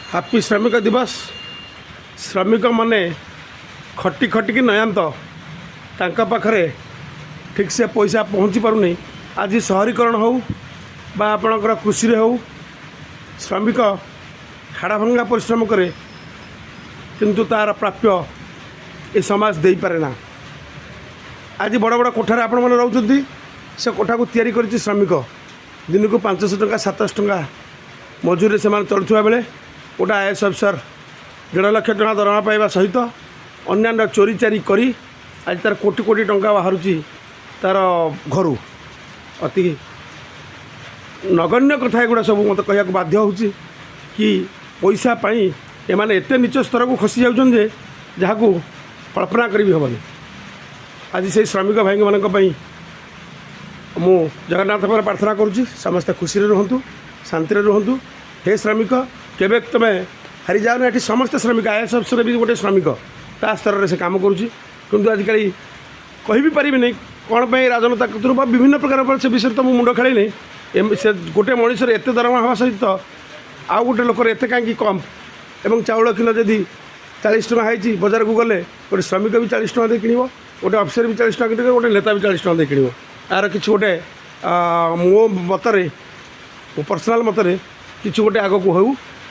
Happy ଶ୍ରମିକ ଦିବସ। ଶ୍ରମିକମାନେ ଖଟି ଖଟିକି ନୟାନ୍ତ, ତାଙ୍କ ପାଖରେ ଠିକ୍ସେ ପଇସା ପହଞ୍ଚି ପାରୁନି। ଆଜି ସହରୀକରଣ ହେଉ ବା ଆପଣଙ୍କର କୃଷିରେ ହେଉ, ଶ୍ରମିକ ହାଡ଼ଭଙ୍ଗା ପରିଶ୍ରମ କରେ, କିନ୍ତୁ ତା'ର ପ୍ରାପ୍ୟ ଏ ସମାଜ ଦେଇପାରେ ନା। ଆଜି ବଡ଼ ବଡ଼ କୋଠାରେ ଆପଣମାନେ ରହୁଛନ୍ତି, ସେ କୋଠାକୁ ତିଆରି କରିଛି ଶ୍ରମିକ। ଦିନକୁ 500 ଟଙ୍କା, 700 ଟଙ୍କା ମଜୁରୀରେ ସେମାନେ ଚଳୁଥିବା ବେଳେ ଗୋଟେ ଆଇଏଏସ୍ ଅଫିସର 1.5 ଲକ୍ଷ ଟଙ୍କା ଦରମା ପାଇବା ସହିତ ଅନ୍ୟାନ୍ୟ ଚୋରି ଚାରି କରି ଆଜି ତା'ର କୋଟି କୋଟି ଟଙ୍କା ବାହାରୁଛି ତା'ର ଘରୁ। ଅତି ନଗଣ୍ୟ କଥା ଏଗୁଡ଼ା ସବୁ ମୋତେ କହିବାକୁ ବାଧ୍ୟ ହେଉଛି କି ପଇସା ପାଇଁ ଏମାନେ ଏତେ ନିଚ ସ୍ତରକୁ ଖସି ଯାଉଛନ୍ତି ଯେ ଯାହାକୁ କଳ୍ପନା କରିବି ହେବନି। ଆଜି ସେଇ ଶ୍ରମିକ ଭାଇମାନଙ୍କ ପାଇଁ ମୁଁ ଜଗନ୍ନାଥ ପାଖରେ ପ୍ରାର୍ଥନା କରୁଛି, ସମସ୍ତେ ଖୁସିରେ ରୁହନ୍ତୁ, ଶାନ୍ତିରେ ରୁହନ୍ତୁ। ହେ ଶ୍ରମିକ, କେବେ ତୁମେ ହାରିଯାଅନି। ଏଠି ସମସ୍ତେ ଶ୍ରମିକ। ଆଇଏଏସ୍ ଅଫିସର ବି ଗୋଟେ ଶ୍ରମିକ, ତା ସ୍ତରରେ ସେ କାମ କରୁଛି। କିନ୍ତୁ ଆଜିକାଲି କହିବି ପାରିବିନି କ'ଣ ପାଇଁ ରାଜନେତା କତୁରୁ ବା ବିଭିନ୍ନ ପ୍ରକାର ଉପରେ, ସେ ବିଷୟରେ ତ ମୁଁ ମୁଣ୍ଡ ଖେଳେଇନି। ସେ ଗୋଟେ ମଣିଷର ଏତେ ଦରମା ହେବା ସହିତ ଆଉ ଗୋଟେ ଲୋକର ଏତେ କାହିଁକି କମ୍? ଏବଂ ଚାଉଳ କିଲୋ ଯଦି 40 ଟଙ୍କା ହେଇଛି, ବଜାରକୁ ଗଲେ ଗୋଟେ ଶ୍ରମିକ ବି 40 ଟଙ୍କା ଦେଇ କିଣିବ, ଗୋଟେ ଅଫିସର ବି 40 ଟଙ୍କା କିଣିବ, ଗୋଟେ ନେତା ବି 40 ଟଙ୍କା ଦେଇ କିଣିବ। ଏହାର କିଛି ଗୋଟେ ମୋ ମତରେ, ମୋ ପର୍ସନାଲ୍ ମତରେ କିଛି ଗୋଟେ ଆଗକୁ ହେଉ,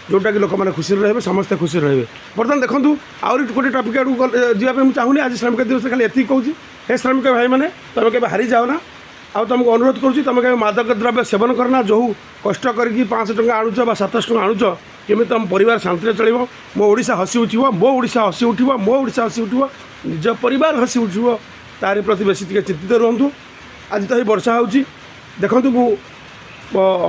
ଯେଉଁଟାକି ଲୋକମାନେ ଖୁସିରେ ରହିବେ, ସମସ୍ତେ ଖୁସିରେ ରହିବେ। ବର୍ତ୍ତମାନ ଦେଖନ୍ତୁ, ଆହୁରି ଗୋଟେ ଟପିକ୍ ଆଡ଼କୁ ଯିବା ପାଇଁ ମୁଁ ଚାହୁଁନି। ଆଜି ଶ୍ରମିକ ଦିବସରେ ଖାଲି ଏତିକି କହୁଛି, ହେ ଶ୍ରମିକ ଭାଇମାନେ, ତୁମେ କେବେ ହାରିଯାଅ ନା। ଆଉ ତୁମକୁ ଅନୁରୋଧ କରୁଛି, ତୁମେ କେବେ ମାଦକ ଦ୍ରବ୍ୟ ସେବନ କରନା। ଯେଉଁ କଷ୍ଟ କରିକି 500 ଟଙ୍କା ଆଣୁଛ ବା 700 ଟଙ୍କା ଆଣୁଛ, କେମିତି ତୁମ ପରିବାର ଶାନ୍ତିରେ ଚଳିବ, ମୋ ଓଡ଼ିଶା ହସି ଉଠିବ, ମୋ ଓଡ଼ିଶା ହସି ଉଠିବ, ମୋ ଓଡ଼ିଶା ହସି ଉଠିବ, ନିଜ ପରିବାର ହସି ଉଠିବ, ତାରି ପ୍ରତି ବେଶୀ ଟିକେ ଚିନ୍ତିତ ରୁହନ୍ତୁ। ଆଜି ତ ଏଇ ବର୍ଷା ହେଉଛି। ଦେଖନ୍ତୁ, ମୁଁ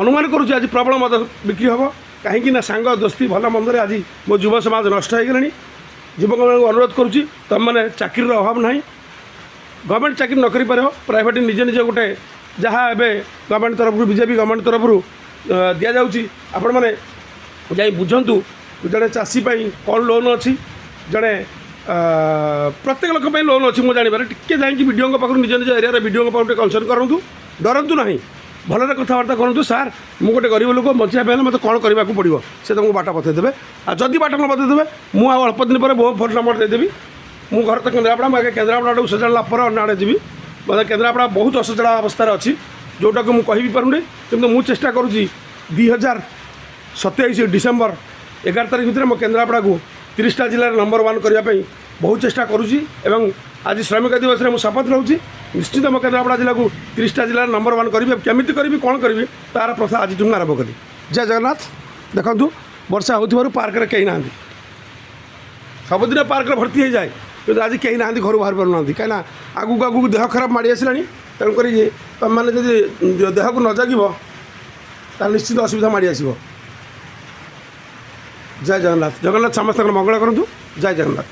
ଅନୁମାନ କରୁଛି ଆଜି ପ୍ରବଳ ମଦ ବିକ୍ରି ହେବ। କାହିଁକି ନା ସାଙ୍ଗ ଦୋସ୍ତି ଭଲ ମନ୍ଦରେ ଆଜି ମୋ ଯୁବ ସମାଜ ନଷ୍ଟ ହୋଇଗଲେଣି। ଯୁବକମାନଙ୍କୁ ଅନୁରୋଧ କରୁଛି, ତୁମେମାନେ ଚାକିରିର ଅଭାବ ନାହିଁ। ଗଭର୍ଣ୍ଣମେଣ୍ଟ ଚାକିରି ନ କରିପାରିବ, ପ୍ରାଇଭେଟ୍ ନିଜେ ନିଜେ ଗୋଟେ ଯାହା ଏବେ ଗଭର୍ଣ୍ଣମେଣ୍ଟ ତରଫରୁ, ବିଜେପି ଗଭର୍ଣ୍ଣମେଣ୍ଟ ତରଫରୁ ଦିଆଯାଉଛି, ଆପଣମାନେ ଯାଇ ବୁଝନ୍ତୁ। ଜଣେ ଚାଷୀ ପାଇଁ କ'ଣ ଲୋନ୍ ଅଛି, ଜଣେ ପ୍ରତ୍ୟେକ ଲୋକ ପାଇଁ ଲୋନ୍ ଅଛି ମୁଁ ଜାଣିବାରେ। ଟିକେ ଯାଇକି ବିଡ଼ିଓଙ୍କ ପାଖରୁ, ନିଜ ନିଜ ଏରିଆରେ ବିଡ଼ିଓଙ୍କ ପାଖରୁ ଟିକେ କନସଲ୍ଟ କରନ୍ତୁ। ଡରନ୍ତୁ ନାହିଁ, ଭଲରେ କଥାବାର୍ତ୍ତା କରନ୍ତୁ। ସାର୍, ମୁଁ ଗୋଟେ ଗରିବ ଲୋକ, ବଞ୍ଚିବା ପାଇଁ ହେଲେ ମୋତେ କ'ଣ କରିବାକୁ ପଡ଼ିବ? ସେ ତୁମକୁ ବାଟ ବତେଇଦେବେ। ଆଉ ଯଦି ବାଟ ନ ବତେଇଦେବେ, ମୁଁ ଆଉ ଅଳ୍ପ ଦିନ ପରେ ମୋ ଫୋନ୍ ନମ୍ବର ଦେଇଦେବି। ମୁଁ ଘର ତ କେନ୍ଦ୍ରାପଡ଼ା। ମୁଁ ଆଗେ କେନ୍ଦ୍ରାପଡ଼ାଟାକୁ ସଜାଡ଼ିଲା ପରେ ଅନ୍ୟ ଆଡ଼େ ଯିବି। ମୋତେ କେନ୍ଦ୍ରାପଡ଼ା ବହୁତ ଅସଜଡ଼ା ଅବସ୍ଥାରେ ଅଛି, ଯେଉଁଟାକୁ ମୁଁ କହିବି ପାରୁନି। କିନ୍ତୁ ମୁଁ ଚେଷ୍ଟା କରୁଛି 2027 ଡିସେମ୍ବର 11 ତାରିଖ ଭିତରେ ମୋ କେନ୍ଦ୍ରାପଡ଼ାକୁ 30ଟା ଜିଲ୍ଲାରେ ନମ୍ବର ୱାନ୍ କରିବା ପାଇଁ ବହୁତ ଚେଷ୍ଟା କରୁଛି। ଏବଂ ଆଜି ଶ୍ରମିକ ଦିବସରେ ମୁଁ ଶପଥ ନେଉଛି, ନିଶ୍ଚିତ ମୋ କେନ୍ଦ୍ରାପଡ଼ା ଜିଲ୍ଲାକୁ 30ଟା ଜିଲ୍ଲାରେ ନମ୍ବର ୱାନ୍ କରିବି। କେମିତି କରିବି, କ'ଣ କରିବି, ତା'ର ପ୍ରଥା ଆଜିଠୁ ମୁଁ ଆରମ୍ଭ କଲି। ଜୟ ଜଗନ୍ନାଥ। ଦେଖନ୍ତୁ, ବର୍ଷା ହେଉଥିବାରୁ ପାର୍କରେ କେହି ନାହାନ୍ତି। ସବୁଦିନ ପାର୍କରେ ଭର୍ତ୍ତି ହେଇଯାଏ, କିନ୍ତୁ ଆଜି କେହି ନାହାନ୍ତି, ଘରୁ ବାହାରି ପାରୁନାହାନ୍ତି। କାହିଁକିନା ଆଗକୁ ଆଗକୁ ଦେହ ଖରାପ ମାଡ଼ି ଆସିଲାଣି। ତେଣୁକରି ତୁମେମାନେ ଯଦି ଦେହକୁ ନ ଜଗିବ, ତାହେଲେ ନିଶ୍ଚିତ ଅସୁବିଧା ମାଡ଼ି ଆସିବ। ଜୟ ଜଗନ୍ନାଥ। ଜଗନ୍ନାଥ ସମସ୍ତଙ୍କର ମଙ୍ଗଳ କରନ୍ତୁ। ଜୟ ଜଗନ୍ନାଥ।